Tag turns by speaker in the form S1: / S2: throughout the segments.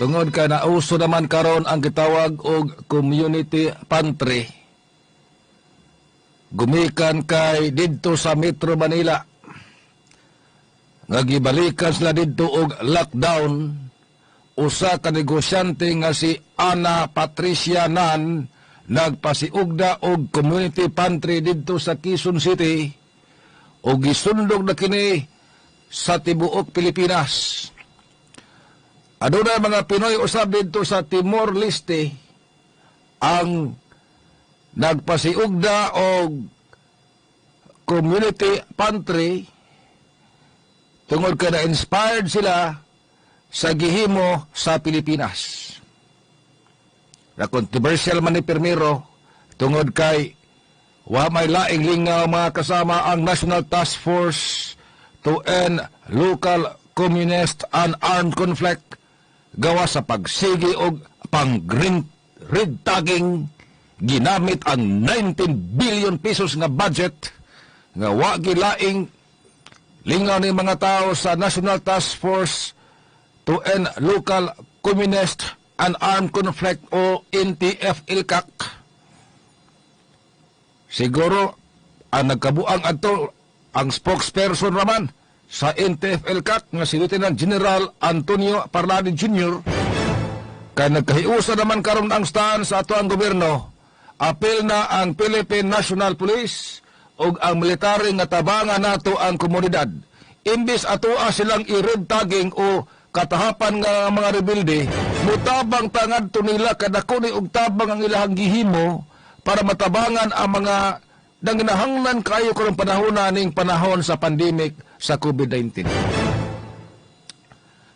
S1: Tungod kay nauso naman karon ang gitawag og community pantry. Gumikan kay didto sa Metro Manila nga gibalikan sila didto og lockdown, usa ka negosyante nga si Ana Patricia Nan nagpasiugda og community pantry didto sa Quezon City ug gisundog na kini sa tibuok Pilipinas. Adunay mga Pinoy usab didto sa Timor Leste ang nagpasiugda og community pantry tungod kay na-inspired sila sa gihimo sa Pilipinas. Na controversial man ni Permero tungod kay wa may laing lingaw, mga kasama, ang National Task Force to End Local Communist and Armed Conflict gawa sa pagsigi og pang red tagging, ginamit ang 19 billion pesos nga budget nga wa gilaing lingaw ni mga tao sa National Task Force to End Local Communist and Armed Conflict o NTF-ELCAC. Siguro ang nagkabuang adto ang spokesperson raman sa NTF-ELCAC nga si Lieutenant General Antonio Parlade Jr. Kay nagkahiusa naman karon ang stand sa ato ang gobyerno. Apil na ang Philippine National Police ug ang military nga tabangan nato ang komunidad. Imbis atoa silang i-red tagging o katahapan nga mga rebelde, mutabang tangad to nila kadako ni og tabang ang ilahang gihimo para matabangan ang mga nanginahanglan kayo karong panahon na ning panahon sa pandemic sa COVID-19.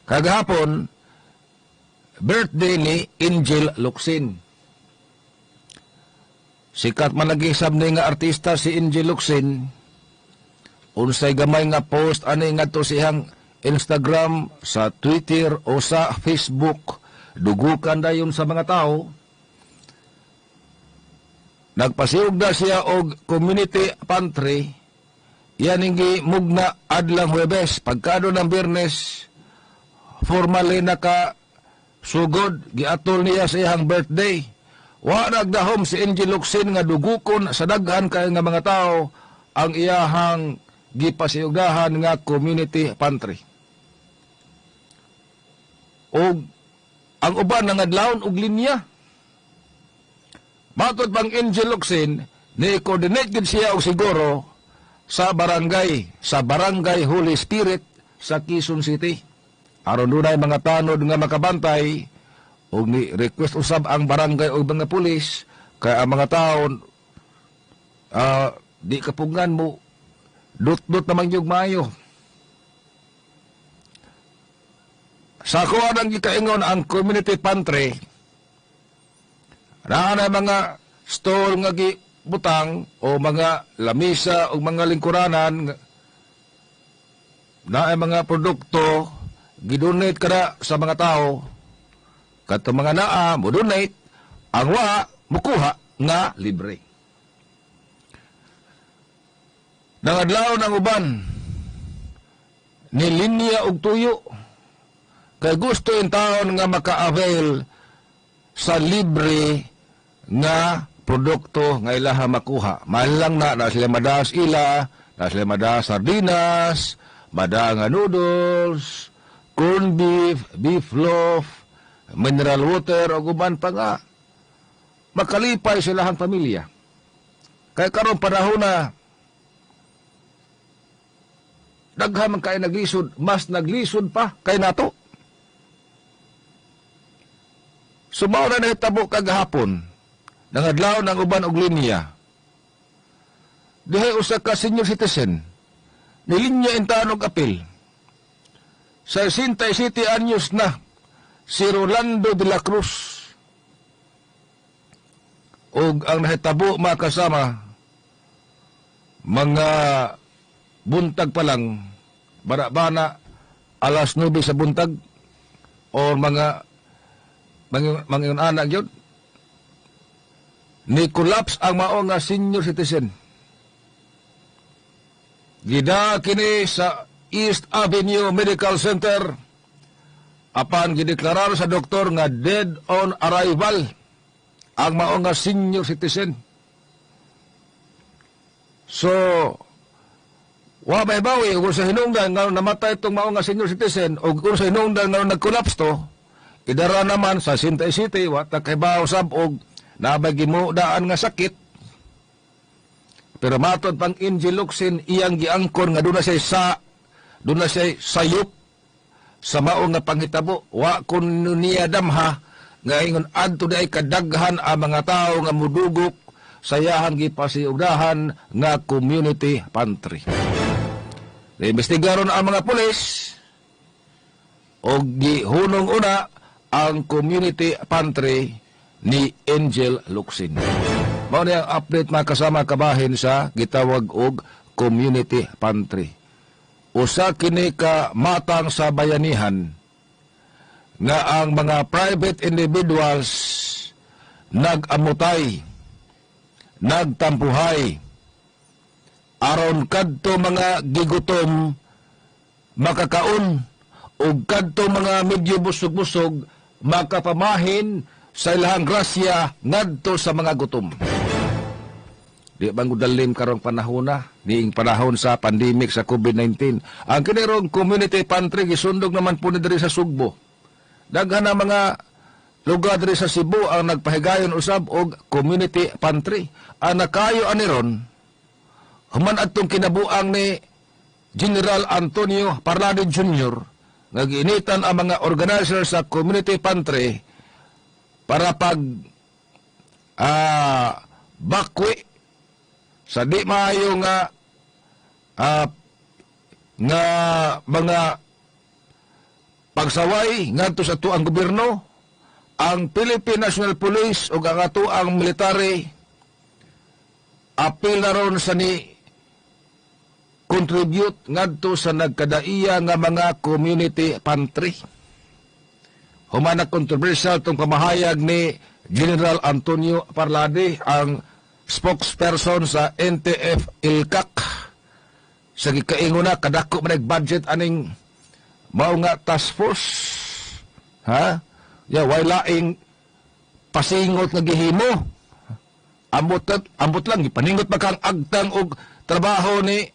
S1: Kagahapon, birthday ni Angel Locsin. Sikat man lagi sab ni nga artista si Angel Locsin. Unsay gamay nga post ani ngadto siyang Instagram, sa Twitter o sa Facebook, dugukan dayon sa mga tao. Nagpasiugda siya og community pantry. Yan ingi mugna adlang Huwebes. Pagkado ng Biyernes, formally naka sugod, giatol niya sa iyang birthday. Wa nagdahom si Angel Locsin nga dugukon sa daghan kay nga mga tao ang iyahang gipasiugdahan nga community pantry. Og ang uban nangadlawon og linya. Matod pang Angel Locsin, ni coordinate gid siya og siguro sa barangay Holy Spirit sa Quezon City. Aron dunay mga tanod nga makabantay og ni request usab ang barangay og mga pulis kay ang mga taon di kapugngan mo dut-dut naman yung maayo. Sa kuha ng gikaingon ang community pantry, naa na mga stall nga gibutang o mga lamisa o mga lingkuranan na ay mga produkto gidonate kada sa mga tao. Kato mga naa mo donate, ang wa mukuha nga libre. Nangadlaw ng uban ni linya og tuyo kay gusto yung taon nga maka-avail sa libre nga produkto nga ilaha makuha. Mahal lang na, na sila madaas ila, na sila madaas sardinas, mada nga noodles, corned beef, beef loaf, mineral water, o uban pa nga makalipay sila ang pamilya. Kaya karon panahon na daghan man kay naglisod, mas naglisod pa kay nato. Sumaw na nahitabo kagahapon, nangadlaw ng uban og linya. Dihay usa ka senior citizen, nilinya intaon og apil. Sa 67 anyos na, si Rolando de la Cruz. Og ang nahitabo, mga kasama, mga buntag pa lang, bana-bana, alas 9 sa buntag, or mga mga anak yun, ni collapse ang mao nga senior citizen. Gida kini sa East Avenue Medical Center. Apan gideklarar sa doktor nga dead on arrival ang mao nga senior citizen. So, wa may bawi ug sa hinungdan nga namatay itong mao nga senior citizen ug kung sa hinungdan nga nag-collapse to, idara naman sa Sintay City, wa ta kahibaw sab og nabay gimudaan nga sakit. Pero matod pang Angel Locsin, iyang giangkon nga doon na siya sayop sa mao nga panghitabo. Wa kun niya damha nga ingon adto di ay kadaghan ang mga tawo nga mudugok sa iyahang gipasiugdahan nga community pantry. Imbestigaron ang mga pulis og gihunong una ang community pantry ni Angel Locsin. Mao ni ang update, mga kasama, kabahin sa gitawag og community pantry. Usa kini ka matang sa bayanihan nga ang mga private individuals nag-amutay, nagtampuhay aron kadto mga gigutom makakaon ug kadto mga medyo busog-busog makapamahin sa ilahang grasya ngadto sa mga gutom. Di bang dalim karong panahon na, niing panahon sa pandemic sa COVID-19? Ang kinirong community pantry gisundog naman po ni diri sa Sugbo. Daghan na mga lugar diri sa Cebu ang nagpahigayon usab og community pantry. Ang nakayo ani ron, human adtong kinabuang ni General Antonio Parlade Jr. nga giinitan ang mga organizer sa community pantry para pag bakwi sa di maayo nga mga pagsaway ngadto sa atuang gobyerno, ang Philippine National Police ug ang atuang military apil na ron sa ni contribute ngadto sa nagkadaiya nga mga community pantry. Human na controversial tong pamahayag ni General Antonio Parlade, ang spokesperson sa NTF ILCAC, sa gikaingon na kadako man budget aning mao nga task force. Ha? Ya way laing pasingot nga gihimo. Ambot lang gipaningot pa kang agtang og trabaho ni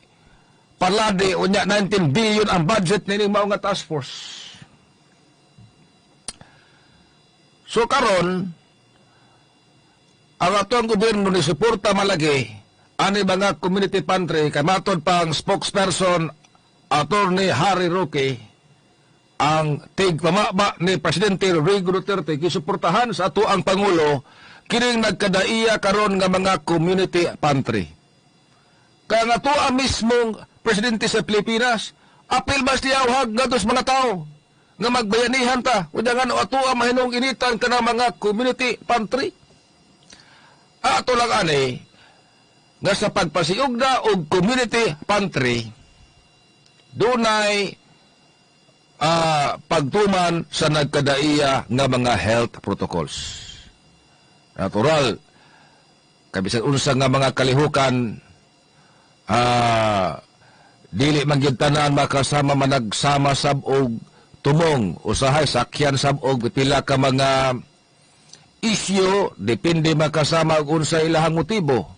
S1: Parlade, unya 19 billion ang budget nining mao nga task force. So karon ang atong gobyerno ni suporta malagi ani mga community pantry kay matod pang spokesperson Attorney Harry Roque, ang tigpamaba ni Presidente Rodrigo Duterte, gisuportahan sa ato ang Pangulo kining nagkadaiya karon nga mga community pantry. Kaya nga to ang mismong presidente sa Pilipinas, apil ba siya hag ngadto sa mga tao nga magbayanihan ta, unya nga no ato ang mahinong initan kana mga community pantry. Ato lang ani nga sa pagpasiugda og community pantry, dunay pagtuman sa nagkadaiya nga mga health protocols. Natural, kabisan unsa nga mga kalihukan, dili man gyud tanan makasama managsama sab og tumong, usahay sakyan sab og pila ka mga isyu, depende makasama og unsa ilahang motibo.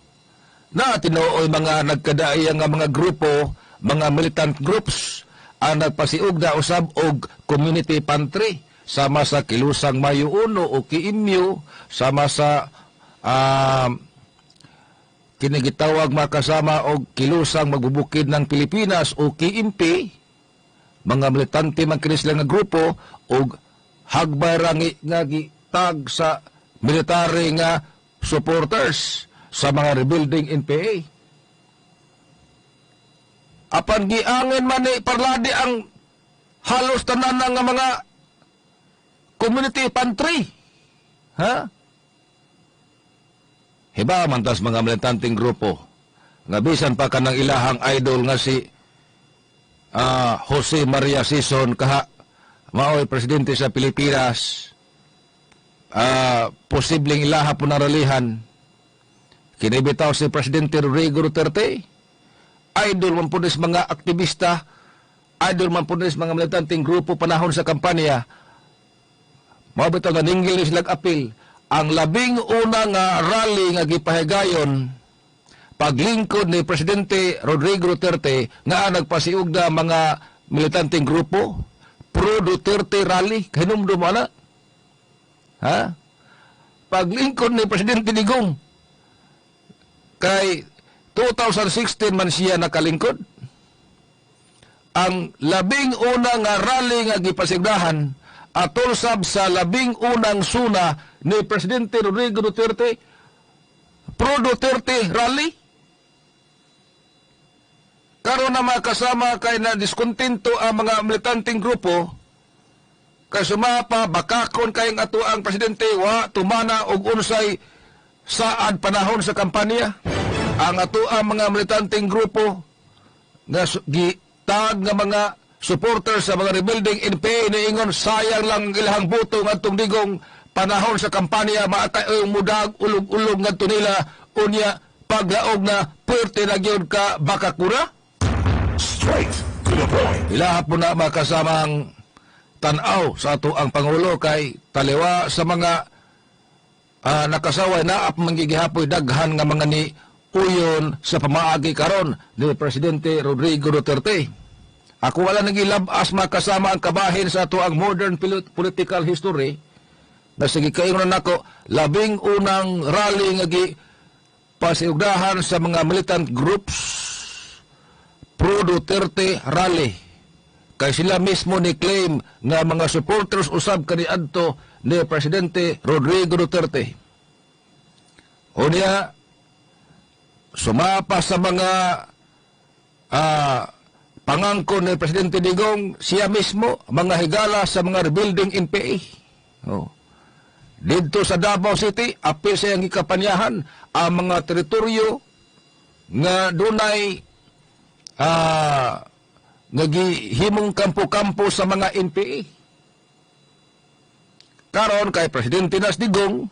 S1: Na tinuoy mga nagkadaiya nga mga grupo, mga militant groups ang nagpasiugda usab og community pantry, sama sa Kilusang Mayo Uno o KMU, sama sa kinigitawag makasama og Kilusang Magbubukid ng Pilipinas o KMP. Mga militante man kini sila nga grupo og hagbay ra nga gitag sa military nga supporters sa mga rebuilding NPA. Apan giangin man ni Parlade ang halos tanan nga mga community pantry. Ha? Hiba man tas mga militanteng grupo nga bisan pa kanang ilahang idol nga si Jose Maria Sison kaha mao'y presidente sa Pilipinas, posibleng ilaha po naralihan kinibitaw si Presidente Rodrigo Duterte, idol man po mga aktivista, idol man po mga militanteng grupo panahon sa kampanya. Mao bitaw nga ninggil ni silag apil. Ang labing una nga rally nga gipahigayon paglingkod ni Presidente Rodrigo Duterte nga nagpasiugda mga militanteng grupo, pro Duterte rally, kahinumdum mo ana? Ha? Paglingkod ni Presidente Digong, kay 2016 man siya nakalingkod, ang labing una nga rally nga gipasigdahan atol sab sa labing unang suna ni Presidente Rodrigo Duterte, pro Duterte rally. Karon na, makasama, kay na diskontento ang mga militanteng grupo kay sumapa bakakon kay ang ato ang presidente wa tumana og unsay saad panahon sa kampanya. Ang ato ang mga militanteng grupo nga gitag nga mga supporters sa mga rebuilding NPA niingon sayang lang ang ilahang boto ngadtong Digong panahon sa kampanya, maatay mudag ulog-ulog ngadto nila, unya paglaog na puwerte na gyud ka bakakura.
S2: Straight to the point.
S1: Ilaha po na makasamang tanaw sa ato ang Pangulo kay taliwa sa mga nakasaway na ap manggigihapoy daghan nga mga ni uyon sa pamaagi karon ni Presidente Rodrigo Duterte. Ako wala nagilabas makasama ang kabahin sa ato ang modern political history na sige kayo na nako labing unang rally nga gi pasiugdahan sa mga militant groups, pro Duterte rally, kay sila mismo ni claim nga mga supporters usab kaniadto ni Presidente Rodrigo Duterte. Unya sumapa sa mga pangangkon ni Presidente Digong, siya mismo mga higala sa mga rebuilding NPA. Oh. Didto sa Davao City, apil sa iyang gikapanyahan ang mga teritoryo nga dunay nga gihimong kampo-kampo sa mga NPA. Karon kay Presidente Nas Digong,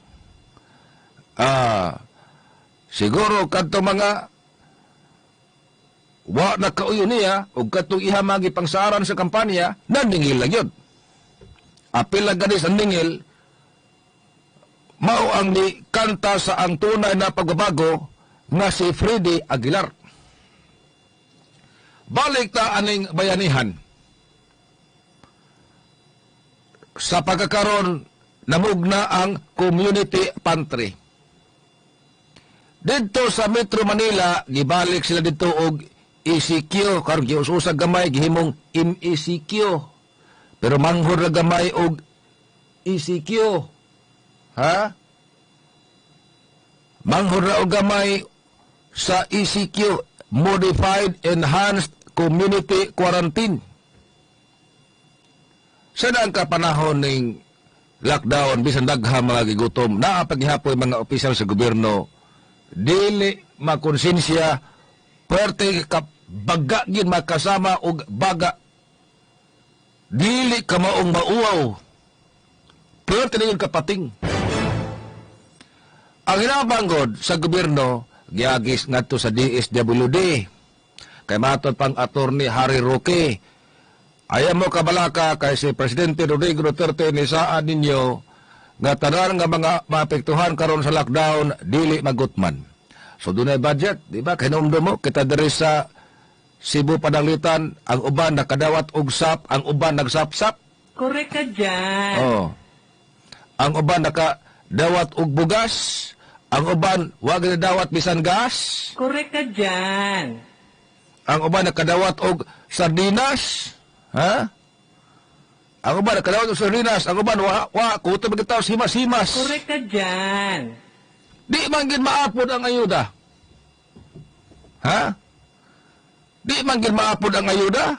S1: siguro kadto mga wa na kauyo niya og kadtong iha mga gipangsaran sa kampanya, naningil lang yun. Apil lang gani sa ningil, mao ang ni kanta sa ang tunay na pagbabago nga si Freddie Aguilar. Balik ta aning bayanihan. Sa pagkakaroon, namugna ang community pantry. Didto sa Metro Manila, gibalik sila didto og ECQ, karon gius-usag gamay gihimong MECQ. Pero manghod ra gamay og ECQ. Ha? Manghod ra og gamay sa ECQ, Modified Enhanced Community Quarantine. Sa ang kapanahon ning lockdown, bisan daghan mga gigutom, naa paghihapoy mga opisyal sa gobyerno, dili makonsensya, puwerte ka baga gyud makasama og baga. Dili ka maong mauaw. Puwerte na yun kapating. Ang hinabanggod sa gobyerno, giagis ngadto sa DSWD. Kay matod pang Attorney Harry Roque, ayaw mo kabalaka kay si Presidente Rodrigo Duterte ni saan ninyo nga tanan nga mga maapektuhan karon sa lockdown dili magutman. So dunay budget, di ba? Kahinumdum mo kita diri sa Cebu Pananglitan, ang uban nakadawat og SAP, ang uban nagsapsap.
S3: Correct ka dyan.
S1: Oh. Ang uban nakadawat og bugas, ang uban wa dawat bisan gas.
S3: Correct ka dyan.
S1: Ang uban nakadawat og sardinas, ha? Ang uban nakadawat og sardinas, ang uban wa wa kutob bitaw himas-himas.
S3: Correct ka dyan.
S1: Di man gid maapod ang ayuda. Ha? Di man gid maapod ang ayuda.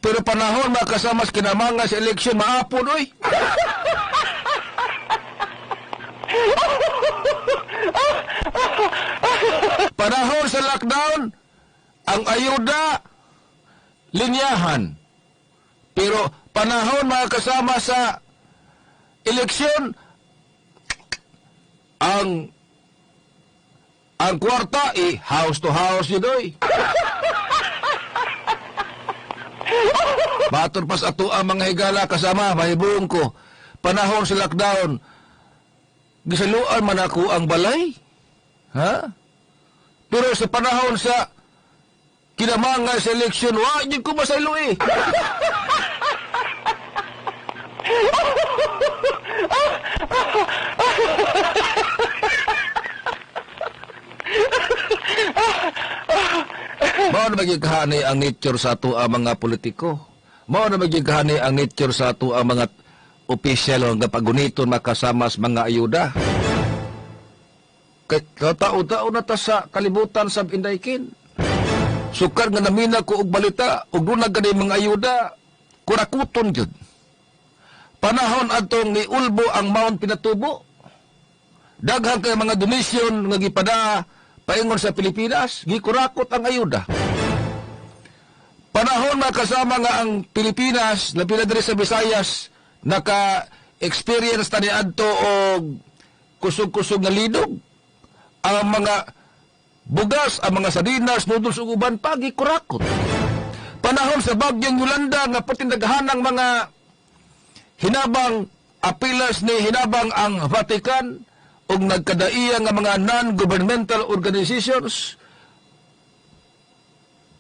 S1: Pero panahon makasama sa kinamanga sa eleksyon maapod oy. Panahon sa lockdown, ang ayuda linyahan. Pero panahon makasama sa eleksyon, ang kwarta house to house yun oy. Baton pas ato ang mga higala kasama, mahibuong ko. Panahon sa lockdown, gisaluan man ako ang balay. Ha? Pero sa panahon sa kinamangay sa eleksyon, wa gyud ko masaylo eh. Mao na magigahani ang nature sa ato ang mga politiko. Mao na magigahani ang nature sa ato ang mga opisyal nga paguniton makasama sa mga ayuda. Kay tao-tao na ta sa kalibutan sa Indaykin. Sukar nga namina ko og balita ug duna gani mga ayuda, kurakuton gyud. Panahon adtong niulbo ang Mount Pinatubo. Daghan kay mga donation nga gipada paingon sa Pilipinas, gikurakot ang ayuda. Panahon makasama nga ang Pilipinas, labi na diri sa Visayas, naka-experience ta niadto og kusog-kusog nga lidog. Ang mga bugas, ang mga sardinas, noodles ug uban pa gikurakot. Panahon sa bagyong Yolanda nga patindaghanang mga hinabang apilas ni hinabang ang Vatican ug nagkadaiya nga mga non-governmental organizations,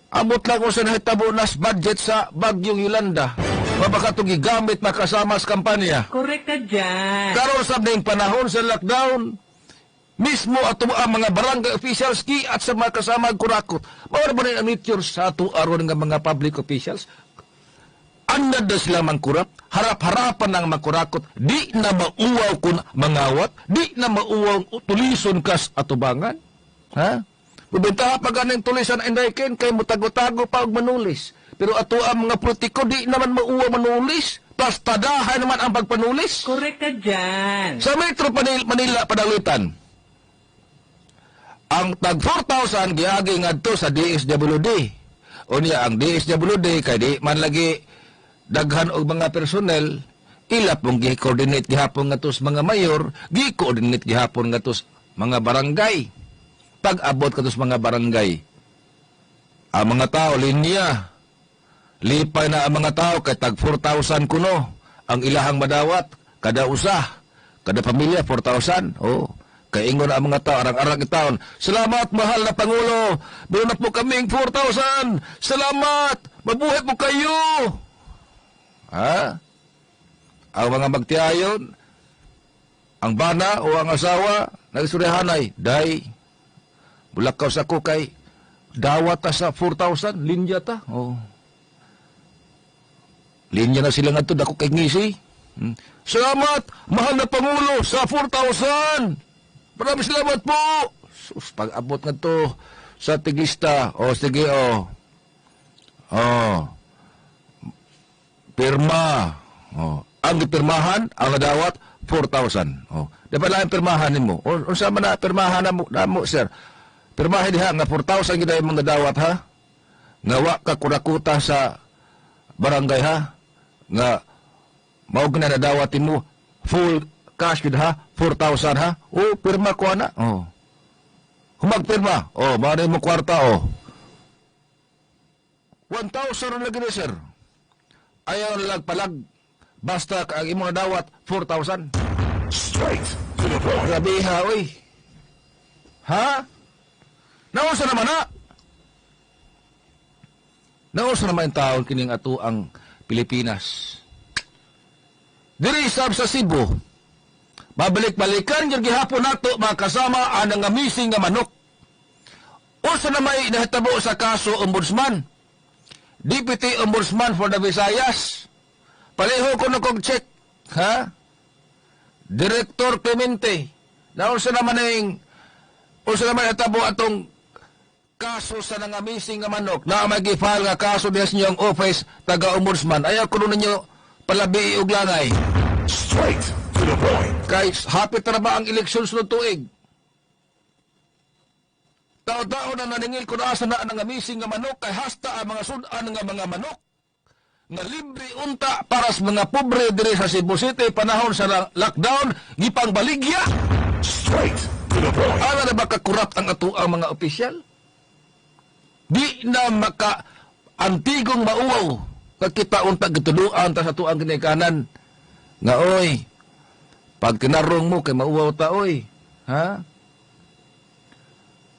S1: abot lang kung sa nahitabo nas budget sa bagyong Yolanda. Mabaka itong gigamit makasama sa kampanya.
S3: Correct ka dyan.
S1: Karon sa ning panahon sa lockdown, mismo ato ang mga barangay officials ki at sa mga kasama kurakot. Mao na ba ang nature sa ato aron nga mga public officials? Andad na sila mangkurap, harap-harapan ang makurakot, di na mauwaw kun mangawat, di na mauwaw tulison kas atubangan. Ha? Mubentaha pa ganing tulisan Indaykin kay mutago-tago pa og manulis. Pero ato ang mga politiko di naman mauwaw manulis. Plus tadahan naman ang pagpanulis.
S3: Correct ka dyan.
S1: Sa Metro Manila padalutan, ang tag 4,000 giagi ngadto sa DSWD. Unya ang DSWD kay di man lagi daghan og mga personnel, ila pong gi-coordinate gihapon ngadto sa mga mayor, gi-coordinate gihapon ngadto sa mga barangay. Pag-abot kadto sa mga barangay, ang mga tao linya, lipay na ang mga tao kay tag 4,000 kuno ang ilahang madawat kada usa, kada pamilya 4,000. Oh, kay ingon ang mga tao arang-arang taon, salamat mahal na pangulo, meron na po kaming 4,000. Salamat, mabuhay po kayo. Ha? Ang mga magtiayon, ang bana o ang asawa, nagsuryahanay, day, bulakaw sa kukay, dawat ta sa 4,000, linya ta. Oh. Linya na sila nga to, dako kay ngisi. Salamat, mahal na pangulo, sa 4,000. Maraming salamat po. Sus, pag-abot nga to sa tiglista, o sige, o. Oh. Pirma. Oh. Ang gipirmahan, ang nadawat, 4,000. Oh. Dapat lang pirmahan nimo. O, unsa man na pirmahan namo, sir? Pirmahin diha nga 4,000 gyud imong nadawat, ha? Nga wa ka kurakuta sa barangay, ha? Nga mao gyud na nadawat nimo full cash gyud, ha? 4,000, ha? O, pirma ko ana. Oh. Humagpirma. Oh, mao na imong kwarta, oh. 1,000 na lagi ni sir. Ayaw na lang palag. Basta ang imong nadawat, 4,000.
S2: Straight to the point.
S1: Grabe ha, oy. Ha? Nausa naman na. Nausa naman yung taon kining ato ang Pilipinas. Diri sab sa Cebu, mabalik-balikan yung gihapon nato mga kasama ang nangamising nga manok. Usa na may nahitabo sa kaso Ombudsman. Deputy Ombudsman for the Visayas. Paliho ko na kong check. Ha? Director Clemente. Nausa naman ning usa naman natabo atong kaso sa nangamising nga manok na may gi-file nga kaso diha sa inyong office taga Ombudsman. Ayaw kuno ninyo palabi og langay.
S2: Straight to the point.
S1: Kay hapit na ba ang eleksyon sunod tuig? Tao-tao na naningil kung asa na ang nangamising nga manok kay hasta ang mga sud-an nga mga manok nga libre unta para sa mga pobre diri sa Cebu City panahon sa lockdown gipangbaligya.
S2: Straight to the point.
S1: Ana na ba kakurap ang ato ang mga opisyal? Di na maka antigong mauwaw kakita unta gituluan ta sa tuang ginikanan nga oy Pag tinarong mo kay mauwaw ta oy. Ha?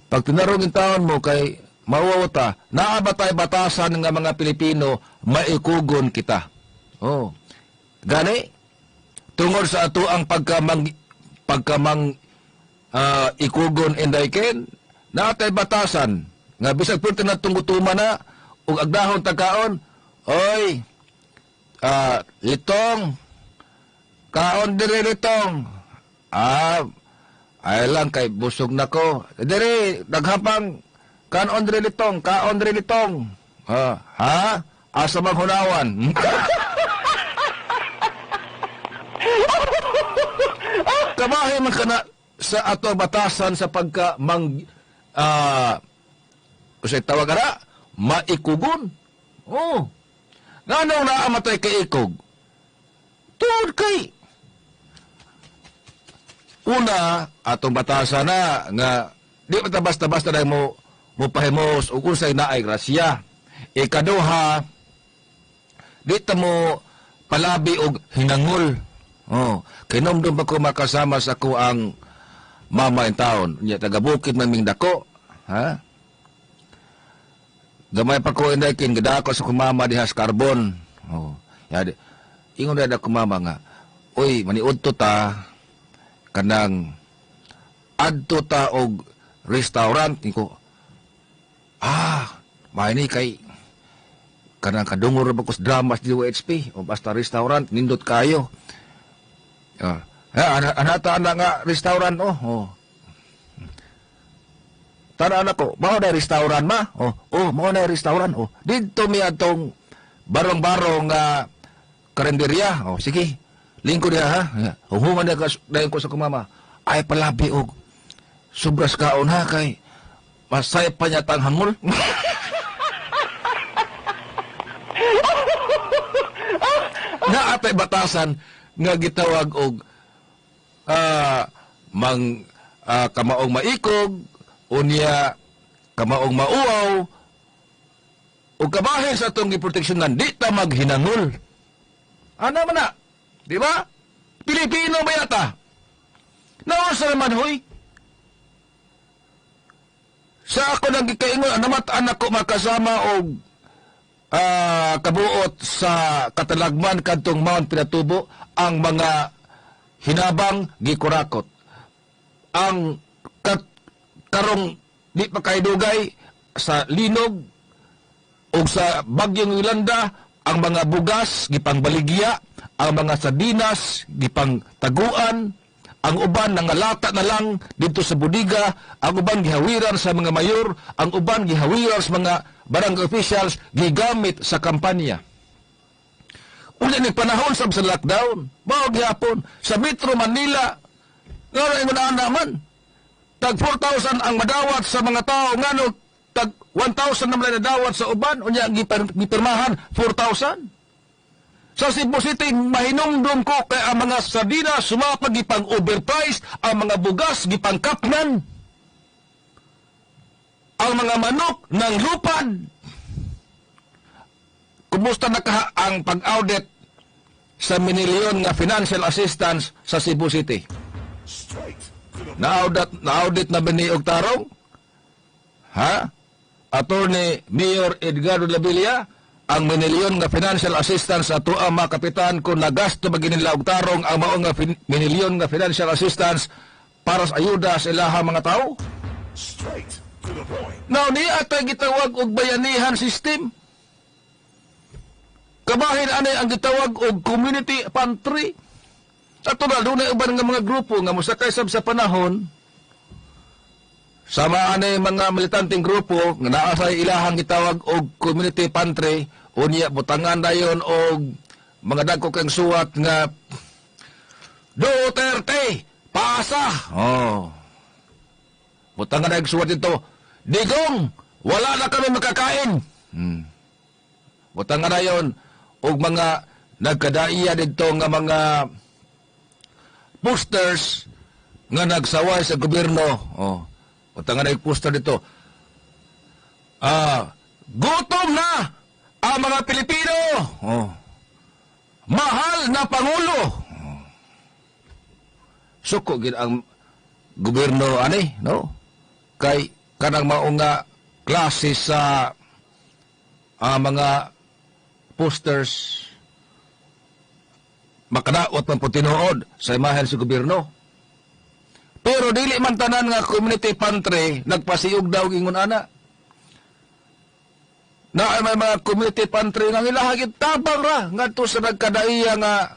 S1: Pag tinarong yung taon mo kay mauwaw ta, naa ba tay batasan nga mga Pilipino maikugon kita? Oh. Gani tungod sa ato ang pagkamang pagkamang ikugon indayken, naa tay batasan nga bisag pwede na tungutuma na ug agdahon tagkaon, oy, litong kaon dire, litong, ay lang kay busog na ko dire, daghapang kaon dire, litong kaon dire, litong, ha, asa bang hunawan? Kabahin man kana sa ato batasan sa pagka mang usay tawag ara maikugon. Oh. Nganong naamatay kay ikog? Tuod kay una atong batasan na nga di pa ta basta-basta dahil mo mo pahimos ug unsay naay grasya. Ikaduha, di ta mo palabi og hinangol. Oh, kinomdom pa ko makasama sa ko ang mama in town. Nya taga bukid man ming dako. Ha? Gamay pa ko inday kin gidako sa akong mama diha sa Carbon. Oh. Ya, ingon na ako mama nga, "Uy, maniudto ta kanang adto ta og restaurant." Niko, maini kay kanang kadungor ba ko sa drama sa DOHP o basta restaurant nindot kayo. Ana ta ana nga restaurant, oh. Tara anak ko, mao na restaurant ma? Oh, mao na restaurant. Oh, didto mi atong barong-barong nga karinderya. Oh, sige. Lingkod diha ha. Human na dayon ko sa kumama. Ay palabi og sobras kaon ha kay masay pa niya tang hangol. Naatay batasan nga gitawag og mang kamaong maikog unya kamaong mauaw ug kabahin sa atong giproteksyonan di ta maghinangol. Ana man na, di ba? Pilipino ba yata? Naunsa naman hoy? Sa ako nang gikaingon, namat-an ako makasama og kabuot sa katalagman kadtong Mount Pinatubo, ang mga hinabang gikurakot. Ang karong di pa kaydugay sa linog o sa bagyong Yolanda, ang mga bugas gipangbaligya, ang mga sardinas gipangtaguan, ang uban nangalata na lang dito sa budiga, ang uban gihawiran sa mga mayor, ang uban gihawiran sa mga barangay officials, gigamit sa kampanya. Unya ni panahon sab sa lockdown, mao gihapon sa Metro Manila, ngano ingon ana man, tag 4,000 ang madawat sa mga tao, ngano tag 1,000 naman nadawat sa uban, unya gipirmahan 4,000. Sa Cebu City, mahinumdum ko kay ang mga sardinas sumapag gipang overprice, ang mga bugas gipang kapnan, ang mga manok ng lupad. Kumusta na kaha ang pag-audit sa minilyon nga financial assistance sa Cebu City? Na-audit na ba ni og tarong? Ha? Attorney Mayor Edgardo Labilla, ang minilyon nga financial assistance sa ato ang mga kapitan kung nagasto ba ginila og tarong ang mao nga minilyon nga financial assistance para sa ayuda sa ilaha mga tao?
S2: Straight to the point.
S1: Now, niya atay gitawag og bayanihan system. Kabahin anay ang gitawag og community pantry. Ato na, dunay uban nga mga grupo nga mosakay sab sa panahon, sama anay mga militanteng grupo nga naa sa ilahang gitawag og community pantry, unya butangan dayon og mga dagko kang suwat nga Duterte pasa. Oh. Butangan dayon suwat dito, Digong, wala na kami makakain. Butangan dayon og mga nagkadaiya didto nga mga posters nga nagsaway sa gobyerno. Oh. Butangan dayon poster dito. Gutom na ang mga Pilipino. Oh. Mahal na Pangulo. Oh. Suko gid ang gobyerno ani, no? Kay kanang mao nga klase sa mga posters, makadaot man po tinuod sa imahen sa gobyerno. Pero dili man tanan nga community pantry nagpasiugda daw ingon ana. Na may mga community pantry nga ilaha tabang ra ngadto sa nagkadaiya nga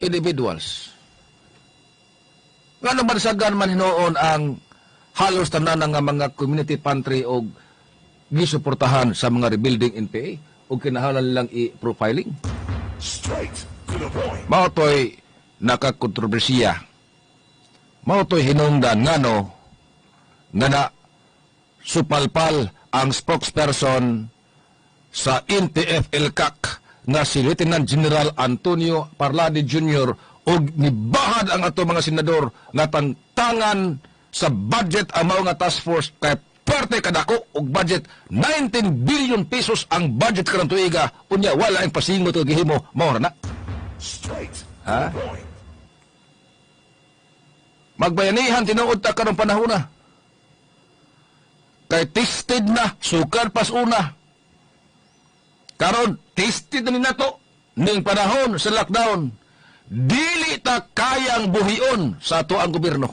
S1: individuals. Ngano bansagan man hinuon ang halos tanan nga mga community pantry og gisuportahan sa mga rebuilding NPA o kinahanglan lang i-profiling?
S2: Straight to the point.
S1: Mao to'y nakakontrobersiya. Mao to'y hinungdan ngano nga na supalpal ang spokesperson sa NTF-ELCAC nga si Lieutenant General Antonio Parlade Jr. og nibahad ang ato mga senador nga tangtangan sa budget ang mao nga task force kay parte kadako og budget. 19 billion pesos ang budget karong tuiga, unya wala ang pasingot og gihimo. Mao ra na.
S2: Straight to
S1: Ha?
S2: The point.
S1: Magbayanihan tinuod ta karong panahon na. Kay tested na, sukad pas una. Karon tested na ni nato ning panahon sa lockdown. Dili ta kayang buhion sa ato ang gobyerno.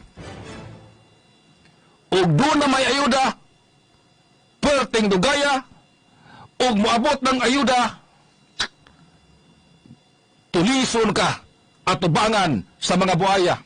S1: Ug doon na may ayuda, perting dugaya, ug moabot ng ayuda, tulison ka atubangan sa mga buaya.